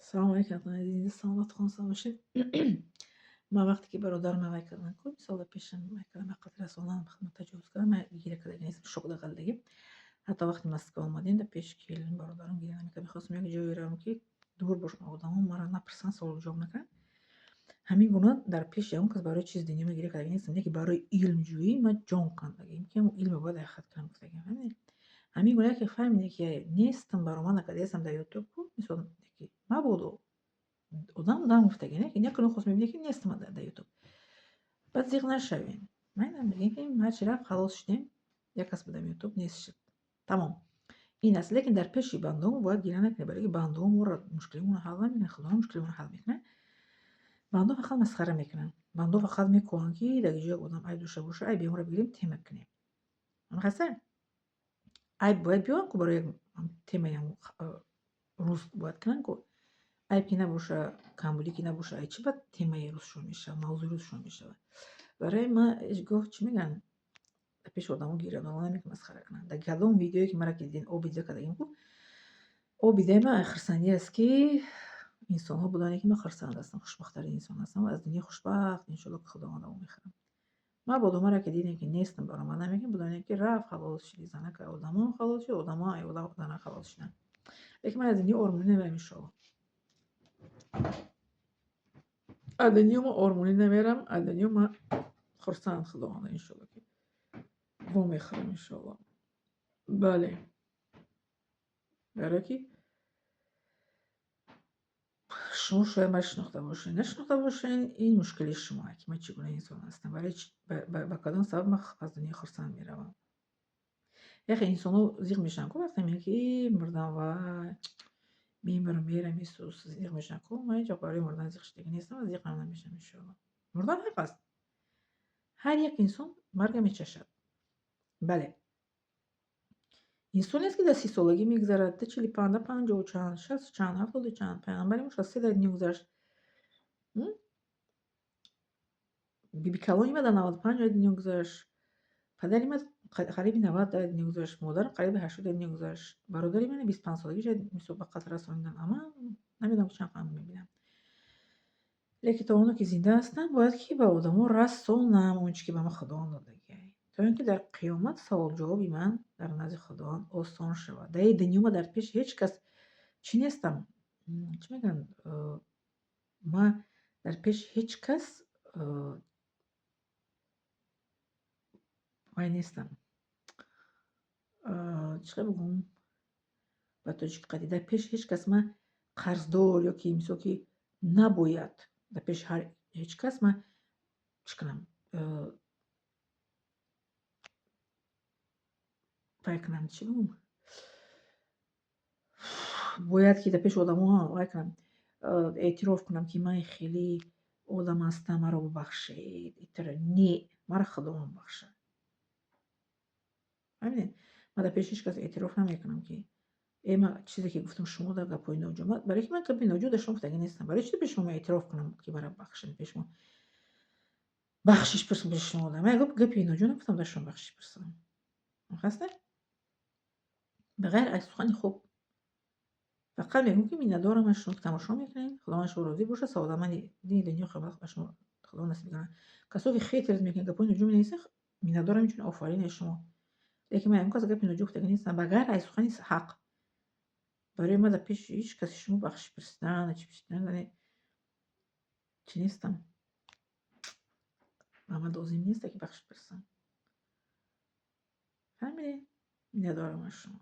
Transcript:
Салому алейкум, азиз, саломат, хонсан бошед. Ман вақте ки бародарам вай кардан ку, мисол, пешам вай кардам, ба қатл расондан, хидмат таҷовуз кардам, ман гиря кардаги нестам, шок да. Ҳатто вақте Москва омадем, да пеши келин бародарам гиря намекардам. Мехостам як ҷое равам, ки дур бошам, одамо маро напурсанд, суолу ҷавоб накунанд. Ҳамин гуна дар пеши ягон кас барои чизи дунё ман гиря кардаги нестам, лекин барои илмҷӯӣ ман ҷон кандагим, ки ҳамон илмро бояд ҳақиқат кунам, гуфтагим. Фаҳмидед? Ҳамин гуна яке фаҳмиде, ки нестам, баромад накардаестам дар Ютуб ку, мисол, мабодо одам дам гуфтаги, не, ки якуно хост мебине, ки нестам дар Ютуб. Баъд зиқ нашавем. Майна мегем, ки ҳарчи рафт, халос шудем, як кас будам Ютуб, нест шуд. Тамом. Ин аст, лекин дар пеши бандаҳо бояд гиря накунем, барои ки бандаҳо моро мушкилимонро ҳал намекунанд, Худо мушкилимонро ҳал мекунад. Бандаҳо фақат масхара мекунанд. Бандаҳо фақат мекӯҳанд, ки дар ҷое одам айб дошта боша, айби онро бигирем, тема кунем. Ҳаста? Айб бояд биёранд ку, барои як темаи рӯз бояд кунанд ку. Айб ки набоша, камбудӣ ки набоша, ай чӣ баъд темаи рӯзшон мешавад, мавзӯи рӯзшон мешавад. Барои ман ҳеҷ гоҳ, чӣ мегӯянд, дар пеши одамо гиря намекунам, масхара кунанд. Дар кадом видеое ки мара ки дидин, об дида кардагим ку, об дидаи ман хурсандӣ аст, ки инсонҳо буданд, ки ман хурсанд ҳастам, хушбахттарин инсон ҳастам ва аз дунёи хушбахт, иншоалло, ки Худованд давом мехӯрам. Мабодо мара ки дидем, ки нестам, баромад намекунем, бидонем, ки рафт, халос шуди занака, одамон халос шуд, одамо зана халос шуданд. Лекин ман аз дунё ормонӣ намерам, иншоалло. Аз дунё ман ормонӣ намерам, аз дунё ман хурсанд, Худованда, иншоалло, ки вомехӯрам, иншоалло. Бале. Барое ки шумо шояд маро шинохта бошед, нашинохта бошед, ин мушкили шумо, ки ман чӣ гуна инсон ҳастам, барои ба кадом сабаб ман аз дунёи хурсанд меравам. Яхе инсонҳо зиқ мешаванд ку, вақте мегӯянд, ки мурдам, вай, мемирам, мерам, исус, зиқ мешаванд ку. Ман ҳеҷ вақт барои мурдан зиқ шудагӣ нестам ва зиқам намешавам, иншоалло. Мурдан ҳақ аст. Ҳар як инсон марга мечашад. Бале. Инсонест, ки дар 30-солагӣ мегузарад, да 45, да 50 чанд, 60 чанд, 70 чанд, пайғамбари мо 63 дар дунё гузашт. Бибикалони ман дар 95 дар дунё гузашт. Падари ман қариби 90 дар дунё гузашт, модарам қариби 80 дар дунё гузашт. Бародари ман 25-солагӣ шояд, мисол, ба қатл расонидан. Амма намедонам, ки чанд қадам мебинам. Лекин то оно ки зинда ҳастам, бояд ки ба одамо расонам он чӣ ки ба ман Худованд додагиай. То ин ки дар қиёмат саволҷавоби ман дар назди Худованд осон шавад. Дар ин дунё ман дар пеши ҳеҷ кас чӣ нестам. Чӣ мегӯянд? Ман дар пеши ҳеҷ кас вай нестам. Чӣ хел бигӯм ба тоҷики қадим? Дар пеши ҳеҷ кас ман қарздор ё ки, мисол, ки набояд дар пеши ҳеҷ кас ман чӣ кунам? Вай кунам, чӣ бигӯм? Бояд ки дар пеши одамо вай кунам, эътироф кунам, ки ман хеле одам ҳастам, маро бубахшед. Не, маро Худованд бахшад. Фаҳмидед? Ман дар пеши ҳеҷ кас эътироф намекунам, ки э, ман чизе ки гуфтам шумо дар гапҳои ноҷо. Барои ки ман гапи ноҷо дар шумо гуфтагӣ нестам. Барои чӣ пеши шумо ман эътироф кунам, ки маро бахшед, пеши шумо бахшиш пурсам пеши шумо? Ман гапи ноҷо нагуфтам, дар шумо бахшиш пурсам. Хаста? Ба ғайр аз сухани хуб. Фақат мегӯм, ки миннатдорам аз шумо, ки тамошо мекунед. Худованд шумо розӣ бошад, саодатманди дини дунё қиёмат ба шумо Худо насиб кунад. Касое ки хетерз мекунед, гапҳои ноҷо менависед, миннатдорам, инчунин офарин аз шумо. Лекин ман ягон кас гапи ноҷо гуфтагӣ нестам, ба ғайр аз сухани ҳақ. Барои ман дар пеши ҳеҷ каси шумо бахшиш пурсидан, чӣ пурсидан, чӣ нестам. Ба ман лозим нест, ки бахшиш пурсам. Фаҳмидед? Миннатдорам аз шумо.